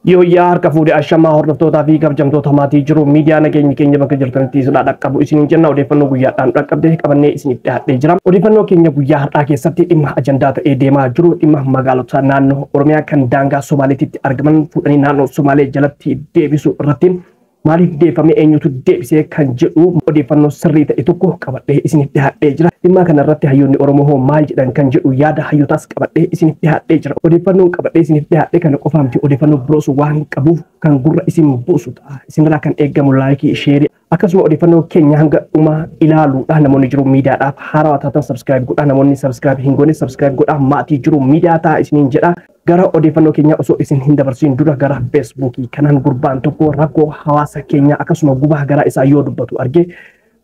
Yooyyaa harka fuudhee ashamaa hordoftootaa fi kabajamtoota maatii jiru miidiyaa nageenya keenya bakka jirtanitti isin dhaqqabu isiniin jenna. Odeeffannoo guyyaadhaan dhaqqabde qabannee isiniif dhiyaadhee jira. Odeeffannoo keenya guyyaa har'aa keessatti dhimma ajandaa ta'ee deemaa jiru, dhimma magaalota naannoo Oromiyaa kan daangaa Somaaleetitti argaman fuudhanii naannoo Somaalee jalatti deebisuu irratti maaliif deeffame, eenyutu deebisee kan jedhu odeeffannoo sirrii ta'e tokko qabadhee isiniif dhiyaadhee jira. Dhimma kana irratti hayyoonni Oromoo hoo maal jedhan kan jedhu yaada hayyootaas qabadhee isiniif dhiyaadhee jira. Odeeffannoon qabadhee isiniif dhiyaadhee kana qofaa miti, odeeffannoo biroos waan qabuuf kan gurra isin buusu ta'a. Isinirraa kan eegamu like, share, akkasuma odeeffannoo keenya hanga dhumaa ilaaluudha. Namoonni jiru miidiyaadhaaf haarawaa taatan subscribe godhaa, namoonni subscribe hin goone subscribe godhaa, maatii jiru miidiyaa ta'a isiniin jedha. Gara odeeffannoo keenya osoo isin hin dabarsin dura gara Feesbuukii kanaan gurbaan tokko rakkoo hawaasa keenyaa akkasuma gubaa garaa isaa yoo dubbatu argee,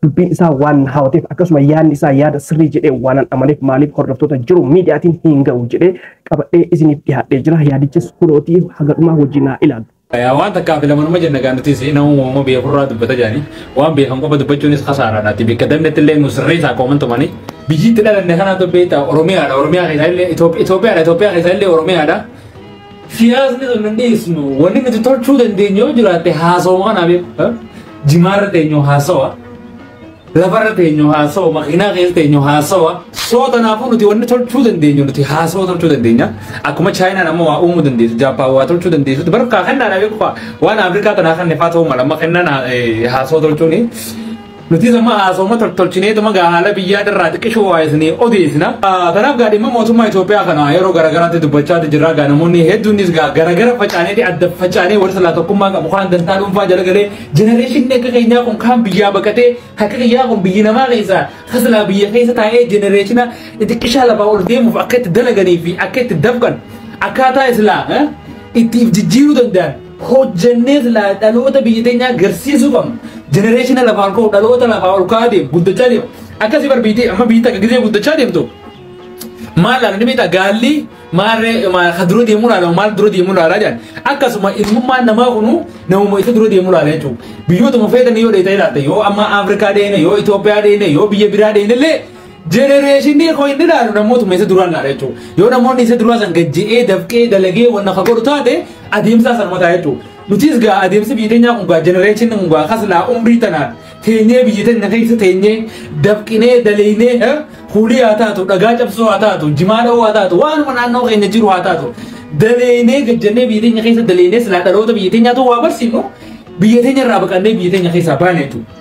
dubbiin isaa waan hawwateef, akkasuma yaadni isaa yaada sirrii jedhee waan amaneef, maaliif hordoftoota jiru miidiyaatiin hin ga'u jedhee qabadhee isiniif dhiyaadhee jira. Yaadichis kunootii, haga dhumaa wajjin haa ilaallu. Waan takkaaf lamanuma jenna gaa, nutis nama uumama beekurraa dubbata jedhanii waan beekan qofa dubbachuunis kasaaraadhaati. Bakka dabnetti illee nu sirreessaa koomantumanii. Biyyitti dhalanne kanaatu beektaa Oromiyaadha. Oromiyaa keessaa illee Itoophiyaadha. Itoophiyaa keessaa illee Oromiyaadha. Siyaasni sun hin dhiisnu. Wanni nuti tolchuu dandeenyu yoo jiraatte haasawuma kanaa beeku. Jimaarra teenyu haasawa. Lafarra teenyu haasawa. Makiinaa keessa teenyu haasawa. Soo kanaafuu nuti wanni tolchuu dandeenyu, nuti haasawa tolchuu dandeenya. Akkuma Chaayinaan amma waa uumuu dandeessu, Jaappaan waa tolchuu dandeessu. Barka kennaan beeku waan Afrikaa tanaa kan faa ta'uu mala amma kennaan haasawa tolchuuni. Nuti amma haasawuma tolchineetuma gaa haala biyyaa irraa xiqqishoo waa isinii odeessina. Kanaaf gaa dhimma mootummaa Itoophiyaa kana yeroo garaagaraatti dubbachaa jirra. Gaa namoonni hedduunis gaa garagara facaanee, adda facaanee, warra silaa tokkummaa qabu kaan dantaa dhuunfaa jala galee, generationni akka keenyaa kun kaan biyyaa baqatee, akka kiyyaa kun biyyi namaa keessaa kasilaa biyya keessa taa'ee generation xiqqishaa lafaa ol deemuuf akka itti dalaganii fi akka itti dafqan, akkaataa islaa itti jijjiiruu danda'an hojjennee silaa dhaloota biyya teenyaa agarsiisuu qabna. Generation lafaa ol ka'u, dhaloota lafaa ol ka'aa deemu, guddachaa deemu. Akkasii bar biyyi amma biyyi takka gisee guddachaa deemtu maal laala ni beektaa? Gaalli maarree ka dura deemuu laala, maal dura deemuu laala jedhan. Akkasuma ilmummaan namaa kunu namuma isa dura deemuu laala jechuudha. Biyyootuma feetan yoo dheetee ilaalte, yoo amma Afrikaa deene, yoo Itoophiyaa deene, yoo biyya biraa deene illee, generationni koo inni ilaalu namootuma isa duraan laala jechuudha. Yoo namoonni isa duraa san gajji'ee dafqee dalagee wanna ka godhu taate, adeemsaa sanuma ta'a jechuudha. Nutis gaa adeemsi biyya teenyaa kun gaa generationni kun gaa kaslaa umrii tanaan teenyee biyya teenya keessa teenyee dafqinee daleynee, hulii haa taatu, dhagaa cabsuu haa taatu, jimaa dha'uu haa taatu, waanuma naannoo keenya jiru haa taatu, daleynee gajjannee biyya teenya keessa daleynee silaa dhaloota biyya teenyaatu waa barsiifnu, biyya teenya irraa baqannee biyya teenya keessaa baane jechuudha.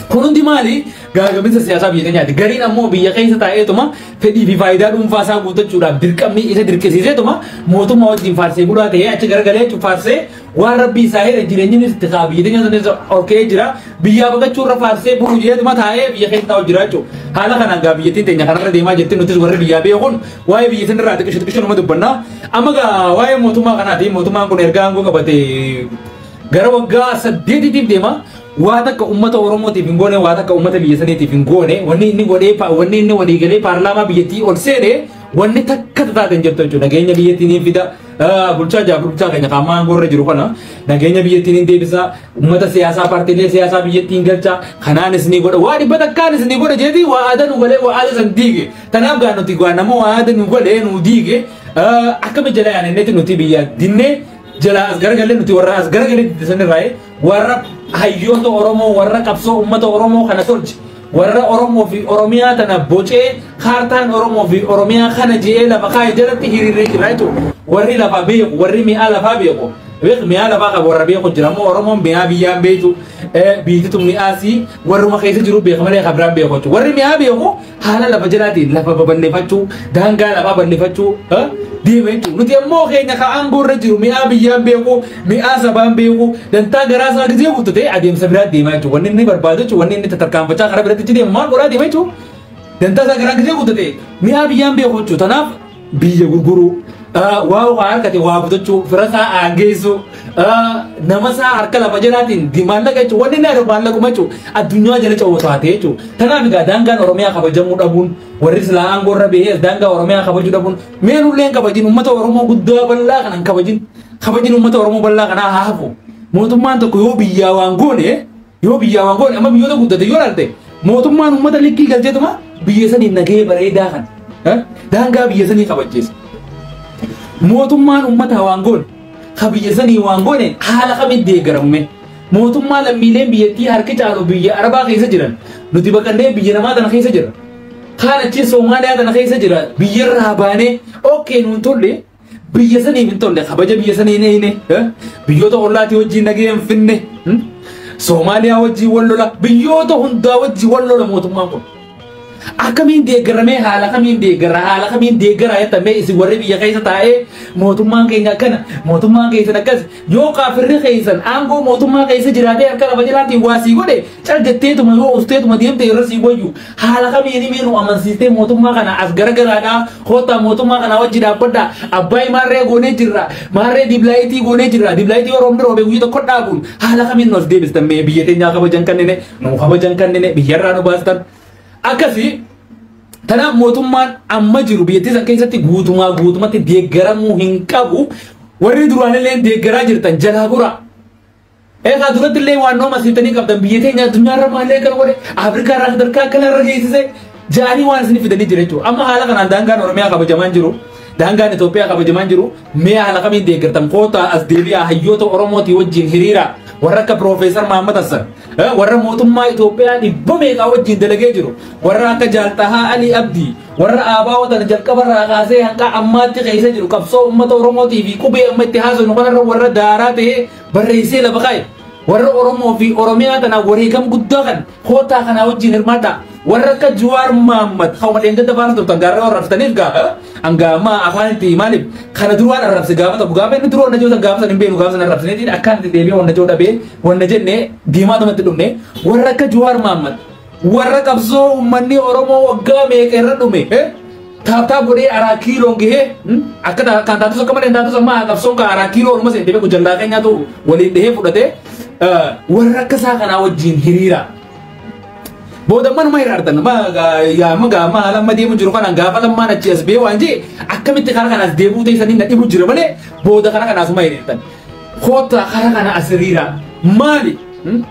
Kun hundi maali? Gaagaminsa siyaasaa biyya teenyaati. Gariin ammoo biyya keessa taa'eetuma fedhii fi faayidaa dhuunfaa isaa guuttachuudhaaf dirqamni isa dirqisiiseetuma mootummaa wajjin faarsee bulaa ta'ee achi garagalee jechuun faarsee waan rabbii isaa heere jireenyi itti kaa biyya teenya sanis ol ka'ee jira. Biyyaa baqachuu irra faarsee bulu jedheetuma taa'ee biyya keessa taa'u jira jechuudha. Haala kanaan gaa biyyattiin teenya kanarra deemaa jirti. Nutis warri biyyaa beekuun waa'ee biyya sanirraa xiqqishu xiqqishu nama dubbanna. Amma gaa waa'ee mootummaa kanaati. Mootummaan kun erga aangoo qabate gara waggaa 8tiif deema. Waa takka uummata Oromootiif hin goone, waa takka uummata biyya saniitiif hin goone. Wanni inni godhee, wanni inni walii galee paarlaamaa biyyattii ol seene, wanni takka taate hin jirtu jechuudha. Nageenya biyyattii ni fida. Bulchaa jaa bulchaa keenya qaamaa aangoo irra jiru kana nageenya biyyattii ni deebisa. Uummata siyaasaa, paartiilee siyaasaa biyyattii hin galcha. Kanaanis ni godha. Waa dhibba takkaanis ni godha jeeti waa aadaa nu galee waa aadaa san diige. Kanaaf gaa nuti gaa nama waa aadaa nu galee nu diige akkami jala yaanneeti nuti biyya dinnee jala as garagalee, nuti warra as garagalee diddisan irraa, warra hayyoota Oromoo, warra qabsoo uummata Oromoo kana tolche, warra Oromoo fi Oromiyaa tana bocee kaartaan Oromoo fi Oromiyaa kana je'ee lafa kaa'e jalatti hiriirree jira jechuudha. Warri lafa beeku, warri mi'aa lafaa beeku. Beeku mi'aa lafaa qabu warra beeku jira. Ammoo Oromoon mi'aa biyyaan beektu, biyyattitu mi'aasii warruma keessa jiru beeka malee kan biraan beeku jechuudha. Warri mi'aa beeku haala lafa jalaatiin lafa babal'ifachuu, daangaa lafaa bal'ifachuu deema jechuudha. Nuti ammoo keenya ka aangoo irra jiru mi'aa biyyaan beeku, mi'aa sabaan beeku, dantaa garaa isaa gisee guuttatee adeemsa biraa deemaa jechuudha. Wanni inni barbaadu jechuudha, wanni inni tatarkaanfachaa karaa biratti deemu maal godhaa deema jechuudha. Dantaa isaa garaa gisee guuttatee mi'aa biyyaan beeku jechuudha. Kanaaf biyya gurguruu, waa waa harkate waa butachuu, fira isaa aangeessuu, nama isaa harka lafa jalaatiin maallaqa jechuudha. Wanni inni maallaquma jechuudha. Addunyaa jala ce'uu taate jechuudha. Kanaaf egaa daangaan Oromiyaa kabajamuu dhabuun, warri silaa aangoo irra bahee daangaa Oromiyaa kabajuu dhabuun, mee nullee hin kabajin, uummata Oromoo guddaa bal'aa kana hin kabajin. Kabajin uummata Oromoo bal'aa kanaa haa hafu. Mootummaan tokko yoo biyyaa waan goone, yoo biyyaa waan goone, amma biyyoota guddate yoo ilaalte, mootummaan uummata likkii galcheetuma biyya sanii nagahee bareedaa kan daangaa biyya sanii kabachiisa. Mootummaan uummata waan goone Ka biyya sanii waan goone haala kamiin deeggaramume? Mootummaa lammiileen biyyattii harki caalu biyya Arabaa keessa jiran nuti baqannee biyya namaa tana keessa jira. Kaan achi Soomaaliyaa tana keessa jira biyyarraa baanee okkee nuun tolle biyya saniif hin tolle kabaja biyya sanii hin eeyne biyyoota ollaatii wajjin nagee hin finne Soomaaliyaa wajjin wal lola biyyoota hundaa wajjin wal lola mootummaan kun. Akkamiin deeggaramee haala kamiin deeggara haala kamiin deeggaraa jettamee isin warri biyya keessa taa'ee mootummaan keenya akkana mootummaan keessan akkas yoo kaafirri keessan aangoo mootummaa keessa jiraatee harka lafa jalaatiin waa sii godhe cal jetteetuma yoo usteetuma deemte irra sii wayyu haala kamiin himee nu amansiistee mootummaa kana as garagaraadhaa koottaa mootummaa kana wajji dhaabbadhaa abbaay maarree goonee jirra maarree diblaayitii goonee jirra diblaayitii yoo roobni roobe guyyaa tokko dhaabuun haala kamiin nu as deebistan mee biyya teenyaa kabajan kannine nu kabajan kannine biyyarraa nu baastan akkasii. Tanaaf mootummaan amma jiru biyyattii san keessatti guutumaa guutumatti deeggaramuu hin qabu. Warri duraanillee deeggaraa jirtan jalaa gura. Egaa duratti illee waan nooma siitanii qabdan biyya teenya addunyaarra maallee kan godhe Afrikaarraa sadarkaa akkanarra geessise jaanii waan isin fidanii jira jechuudha. Amma haala kanaan daangaan Oromiyaa kabajamaan jiru. Daangaan Itoophiyaa kabajamaan jiru. Mee haala kamiin deeggartan koota as deebi'aa hayyoota Oromootii wajjin hiriira warra akka Piroofeesar Mahammad Hassan warra mootummaa Itoophiyaa dhibba meeqaa wajjin dalagee jiru warra akka Jaaltahaa Alii Abdii warra Aabaa Watan jalqabarraa kaasee hanga ammaatti keessa jiru qabsoo uummata Oromootii fi qubee amma itti haasofnu kanarra warra daaraa ta'ee barreessee lafa kaa'e warra Oromoo fi Oromiyaa tanaaf wareegama guddaa kan kootaa kanaa wajjin hirmaadha. Warra akka Jawaar Mahammad hawwa dheengadda faana turtan gaarra warra arrabsitaniif gaafa hanga amma afaan itti maaliif kana duraan arrabse gaafa ta'u gaafa inni duraan najoo san gaafa san hin beeknu gaafa san arrabsineetiin akkaan itti deebi'ee wanna joo dhabee wanna jenne diimaa tumatti dhumne warra akka Jawaar Mahammad warra qabsoo uummanni Oromoo waggaa meeqa irra dhume taaptaa godhee araa kiiloon gahee akka kan taatus akka malee taatus amma qabsoon kan araa kiiloo orma seentee beeku jallaa keenyaatu waliin dhahee fudhatee warra akka isaa kanaa wajjin hiriira. Booda manuma hiraartan ma gaama haala amma deemu jiru kanaan gaafa lammaan achi as bee waan jee akkamitti karaa kana as deebuu teessanii na dhibu jira malee booda karaa kana asuma hiriirtan. Koota karaa kana as hiriira maali?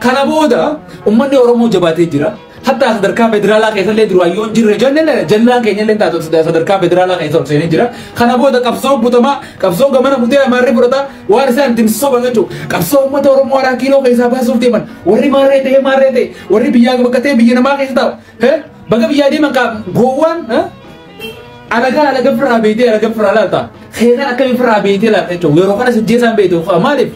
Kana booda uummanni Oromoo jabaatee jira. Hatta sadarkaa federaalaa keessallee duraan yoo hin jirre jennee jallaan keenya illee taatu sadarkaa federaalaa keessa ol seenee jira. Kana booda qabsoo butamaa qabsoo gamana butee amaarri fudhata waan isaan ittiin soban jechuudha. Qabsoo uummata Oromoo araa kiiloo keessaa baasuuf deeman warri maarree ta'e maarree ta'e warri biyyaa baqatee biyya namaa keessa taa'u. Baga biyyaa deeman kaa gowwaan alagaa alaga firraa beetee alaga firraa laata. Keekan akkamii firraa beetee laata jechuudha. Yeroo kana sijjeessaan beetu maaliif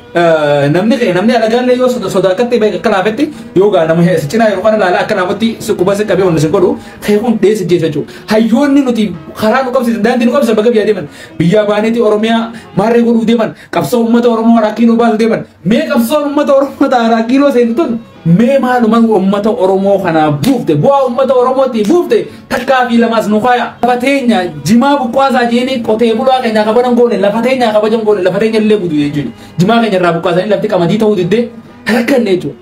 namni alagaallee yoo sodaa akkatti beeka akka laafetti yoo gaa nama si cinaa yeroo kana laala akka laafatti si quba si qabee wanni si godhu keekun dhee sijjeessa jechuudha. Hayyoonni nuti karaa nu qabsiisan daandii nu qabsiisan bakka biyyaa deeman biyyaa baaneeti Oromiyaa maarree godhuuf deeman qabsoo uummata Oromoo araa kiiloo baasuuf deeman mee qabsoon uummata Oromoo ta'a araa kiiloo seentu tun mee maaluma uummata Oromoo kanaa buufte bu'aa uummata Oromootii buufte takkaa fi lamaas nu kaaya. Lafa teenya jimaa buqqaasaa jeeni qotee bulaa keenya kabajan goone lafa teenya kabajan goone lafa teenya illee gudu jechuudha. Jimaa keenya irraa buqqaasanii lafti qamadii ta'uu diddee rakkanne jechuudha.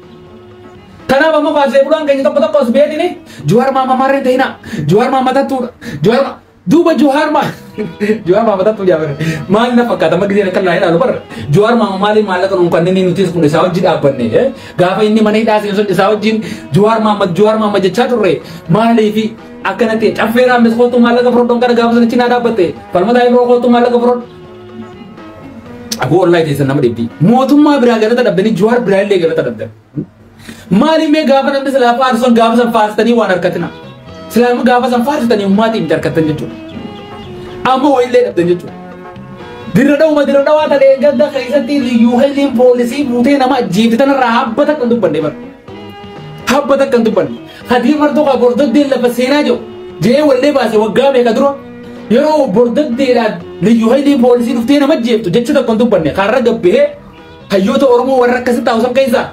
Kanaaf ammoo qotee bulaan keenya tokko tokko os beekni Jawaar Maamma maarreen ta'inaa Jawaar Maamma tattuudha Jawaar duuba Jawaar Maamma tattuu jaafare maal na fakkaata amma giseen akka ilaalu barra Jawaar Maamma maaliif maallaqa nuun kanneen nutis kun isaa wajjin dhaabbanne gaafa inni mana hidhaa seenu sun isaa wajjin Jawaar Maamma Jawaar Maamma jechaa turre maaliifi akkanatti caffeeraan mis kootu maallaqa fudhadhuun kana gaafa sana cinaa dhaabbatte falmataa yeroo kootu maallaqa fudhadhu. Aboo wallahi teessan nama dhibdi mootummaa biraa galata dhabdanii Jawaar biraa illee galata dhabdan. Maaliif mee gaafa namni silaa faarsan gaafa san faarsitanii waan harkatina silaa gaafa san faarsitanii ummaatii miti harkattan jechuudha. Amma wayillee dhabdan jechuudha. Dirra dhawuma dirra dhawaa ta'ee gadda keessatti liyyuu hayliin poolisii buutee nama ajjeefte tanarraa habbata kan dubbanne bara. Habbata kan dubbanne. Hadiir martuu kaa bordoddeen lafa seenaa jiru jee wallee baase waggaa meeqa dura yeroo bordoddeedhaan liyyuu hayliin poolisii dhuftee nama ajjeeftu jecha tokko hin dubbanne karra gabbee hayyoota Oromoo warra akkasitti taa'u san keessaa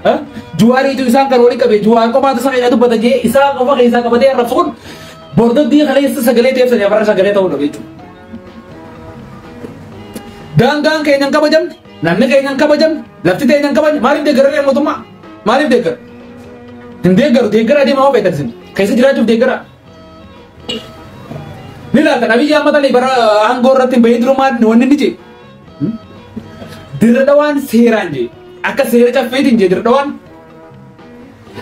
Jawaariitu isaan kan walii qabe Jawaar qofaatu isa keessaa dubbata jee isaa qofa keessaa qabatee arrabsu kun bordoddee kaleessa sagalee deebisanii afarra sagalee ta'uu dhabe jechuudha. Daangaan keenya hin kabajamne, namni keenya hin kabajamne, lafti teenya hin kabajamne, maaliif deeggarra mootummaa? Maaliif deeggarra? Hin deeggaru, deeggara adeemaa of eeggan keessa jiraachuuf deeggara. Ni laata Abiyyi Ahmad Ali bara aangoo irratti hin bahin durumaan wanni inni jee. Dirra dhawaan seeraan jee. Akka seera caffeetiin jee dirra dhawaan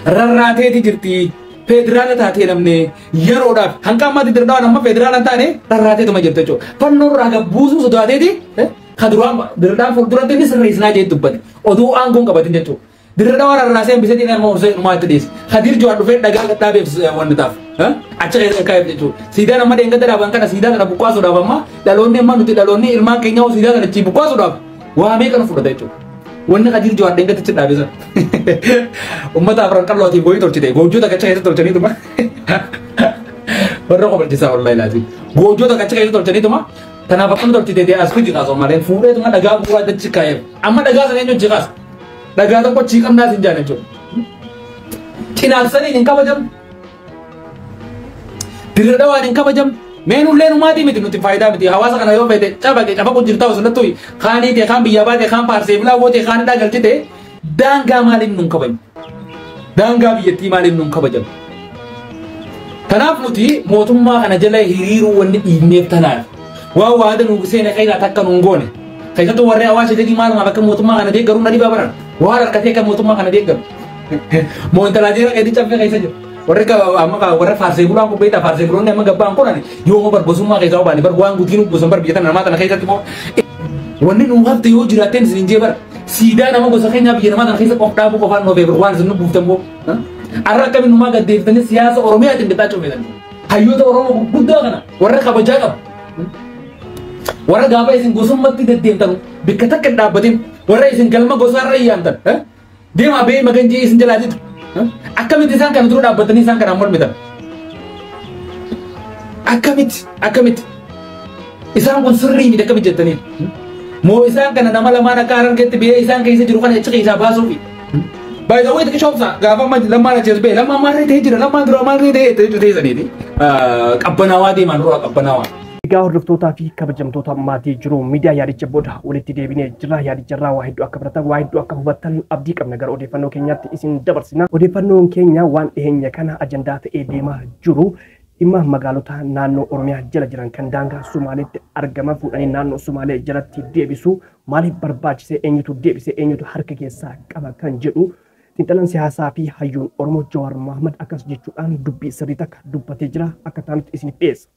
rarraateeti jirti. Federaala taatee namni yeroodhaaf hanga ammaatti dirra dhawaan amma federaala hin taane rarraateetuma jirti jechuudha. Fannoo irraa gabbuusuu sodaateeti Kaduraan dirradhaan fuulduratti inni sirreessinaa jee dubbate. Oduu aangoon qabatin jechuudha. Dirradhaa warra rarraasee hambisee nama horsee dhumaa itti dhiise. Kadir Jawaar dhufee dhagaa gadhaabeef wanni taaf. Achi keessa kaa'eef jechuudha. Siidaa nama dheengadda dhaaban kana siidaa kana buqqaasuudhaaf amma dhaloonni amma nuti dhaloonni ilmaan keenya siidaa kana achi buqqaasuudhaaf waa meeqa nu fudhata jechuudha. Wanni Kadir Jawaar dheengadda achi dhaabe sana. Uummata afran qal'ootiif goyii tolchite. Goojjoota achi keessa tolchaniituma. Warra qobalchisaa wallahi laazim. Goojjoota achi keessa tolchaniituma. Tanaaf akkam tolchite as kuji kaasoo malee fuudheetuma dhagaa bu'uuraa achi kaa'eef. Amma dhagaa sana eenyu achi kaasa? Dhagaa tokko achii qabnaa sin jaan jechuudha. Cinaaksaniin hin kabajamu. Dirra dhawaan hin kabajamu. Meenullee numaatii miti nuti faayidaa miti. Hawaasa kana yoo feete cabaqe cabaqu jirta osoo nattu kaanii ta'e kaan biyya baate kaan faarsee bilaa goote kaan hidhaa galchite daangaa maaliif nun kabajamu? Daangaa biyyattii maaliif nun kabajamu? Kanaaf nuti mootummaa kana jala hiriiruu wanni dhiibneef tanaaf. Waan waada nu seene keessaa takka nun goone. Keessattuu warri hawaasa jedhii maalumaaf akka mootummaa kana deeggaru na dhibaa baran. Waan harkatee akka mootummaa kana deeggaru. Moo intalaa jeera keetii caffee keessa jiru. Warri amma warra faarsee bulaan kun beektaa faarsee buloonni amma gabbaan kunan yooma barbosummaa keessaa obaani bar waan guutiin gosan bar biyya tana namaa tana keessatti immoo wanni nu hafte yoo jiraatteen isin hin jee bara siidaa nama gosa keenyaa biyya namaa tana keessa qof dhaabuu qofaan nu beeku waan isin nu buuftan boo. Arra akkamiin numaa gaddeeftanii siyaasa Oromiyaatiin bitaa cufeetan. Hayyoota Oromoo gurguddaa kana warra kabajaa qabu. Warra gaafa isin gosummatti deddeemtan bikka takka hin dhaabbatin warra isin galma gosaarra iyyaamtan deemaa bee maganjii isin jalaa didu akkamitti isaan kana dura dhaabbatanii isaan kanaan mormitan akkamitti akkamitti isaan kun sirrii miti akkamitti jettanii moo isaan kana nama lamaan akka harargeetti biyya isaan keessa jiru kana achi keessaa baasuufi. By the way, xiqqishoomsa gaafa lammaan achi as ba'e lammaan maalirra ta'ee jira lammaan dura maalirra ta'ee ta'ee saniiti qabbanaawaa deemaa dura qabbanaawaa. Egaa hordoftootaa fi kabajamtoota maatii jiru miidiyaa yaadicha booda walitti deebinee jirra. Yaadicharraa waa hedduu akka baratan waa hedduu akka hubattan abdii qabna. Gara odeeffannoo keenyaatti isin dabarsina. Odeeffannoon keenya waan dhiheenya kana ajandaa ta'ee deemaa jiru dhimma magaalota naannoo Oromiyaa jala jiran kan daangaa Sumaaleetti argaman fuudhanii naannoo Sumaalee jalatti deebisu maaliif barbaachise eenyutu deebise eenyutu harka keessaa qaba kan jedhu xiinxalaan siyaasaa fi hayyuun Oromoo Jawaar Mohaammed akkas jechuudhaan dubbii sirrii takka dubbatee jira. Akka taanutti isiniif dhiyeessa.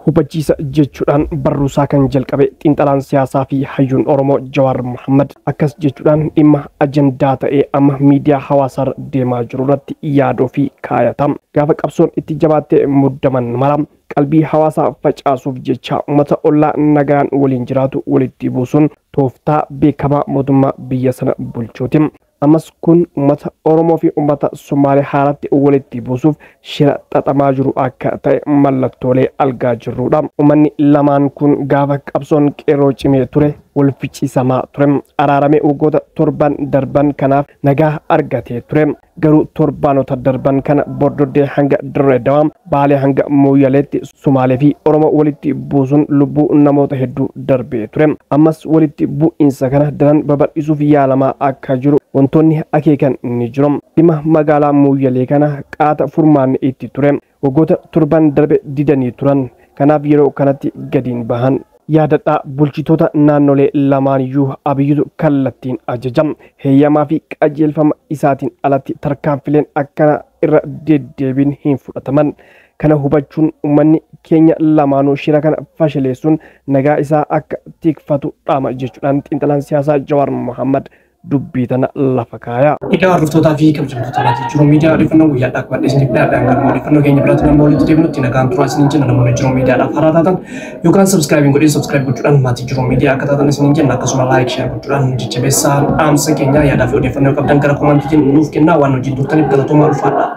Hubachiisa jechuudhaan barruusaa kan jalqabe xiinxalaan siyaasaa fi hayyuun Oromoo Jawaar Mohaammed akkas jechuudhaan dhimma ajandaa ta'ee amma miidiyaa hawaasaarra deemaa jiru irratti yaadoo fi kaayata. Gaafa qabsoon itti jabaattee muddaman mala qalbii hawaasaa facaasuuf jecha uummata ollaa nagaan waliin jiraatu walitti buusuun tooftaa beekamaa mootummaa biyya sana bulchuuti. Ammas kun uummata Oromoo fi uummata Sumaalee haaratti walitti buusuuf shira xaxamaa jiru akka ta'e mallattoolee argaa jirrudha. Uummanni lamaan kun gaafa qabsoon qeerroo cimee ture wal ficciisamaa ture. Araaramee waggoota torban darban kanaaf nagaa argatee ture. Garuu torbaanota darban kana bordoddee hanga Dirree Dawaa, Baalee hanga Mooyyaleetti Sumaalee fi Oromoo walitti buusuun lubbuu namoota hedduu darbee ture. Ammas walitti bu'iinsa kana daran babal'isuuf yaalamaa akka jiru wantoonni akeekan ni jiru. Dhimma magaalaa Mooyyalee kana qaata furmaanni itti ture. Waggoota torban darbe didanii turan. Kanaaf yeroo kanatti gadiin bahan. Yaadadhaa bulchitoota naannolee lamaaniyyuu Abiyyitu kallattiin ajaja. Heeyyamaa fi qajeelfama isaatiin alatti tarkaanfileen akkana irra deddeebiin hin fudhataman. Kana hubachuun uummanni keenya lamaanuu shira kana fashaleessuun nagaa isaa akka tikfatu dhaama jechuudhaan xiinxalaan siyaasaa Jawaar Mohaammed dubbii tana lafa kaaya. Egaa hordoftootaa fi kabajamtoota maatii jiru miidiyaa odeeffannoo guyyaadhaa qabadhee isiniif dhiyaadhaan galma odeeffannoo keenya biraatti nama walitti deebinutti nagaan turaa isiniin jenna. Namoonni jiru miidiyaadhaaf haaraa taatan yookaan sabskraayibiin godhee sabskraayib gochuudhaan maatii jiru miidiyaa akka taatan isiniin jenna. Akkasuma laayik sheer gochuudhaan jajjabeessaa dhaamsa keenya yaadaa fi odeeffannoo qabdan gara koomantiitiin nuuf kennaa. Waan wajjin turtaniif galatoomaa, ulfaadhaa.